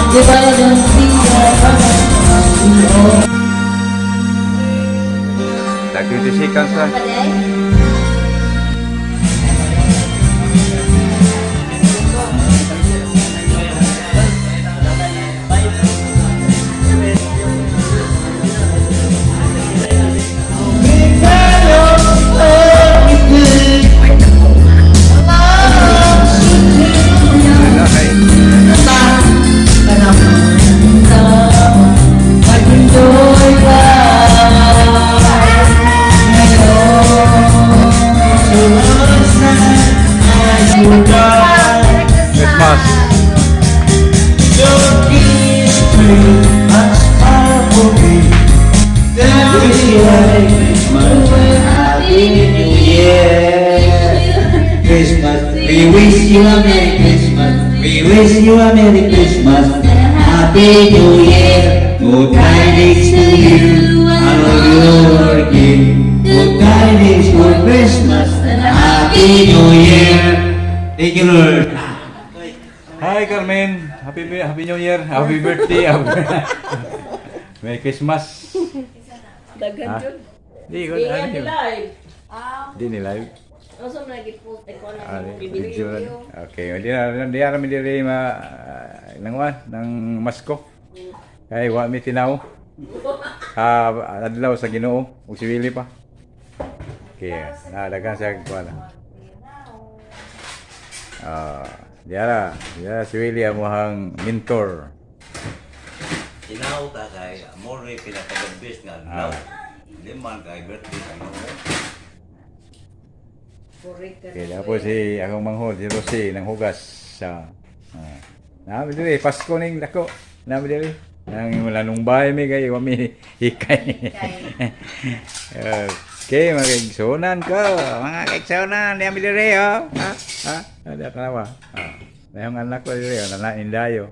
If I don't see you, Tag 20 seconds lang. Okay. Mag-enjoy ka Christmas. Happy New Year! Christmas. We wish you a Merry Christmas. We wish you a Merry Christmas. Happy New Year. Good tidings to you and all your kin. Good tidings for Christmas and Happy New Year. Thank you, Lord. Hi, Carmen. Happy New Year. Happy birthday. Merry Christmas. Daghan Ah. jud. Di ko Di ano ni yun. live. Di ni live. Unsa man lagi post ko na Ah, imong video video. lang. Okay, di na kami diri ma nangwan ng masko. Kay wa mi tinaw. Ah, adlaw sa Ginoo ug si Willie pa. Okay, na daghan siya kuan. Ah, diara, diara si Willie amuhang mentor. Tinaw ta kay amor ni pinaka-the best nga adlaw. Di man kay birthday sa Ginoo. Correct ka. Okay, tapos si akong manghod, si Rosie, nang hugas sa... Ah. Nami diri, Pasko ning dako. Nami diri. Nang wala nung bahay mi kay wa mi hikay. Okay, mga kaigsunan ko. Mga kaigsunan, nami diri oh. Ha? Ha? Ada tanawa. Ah. Nayong anak ko diri, oh, nana indayo.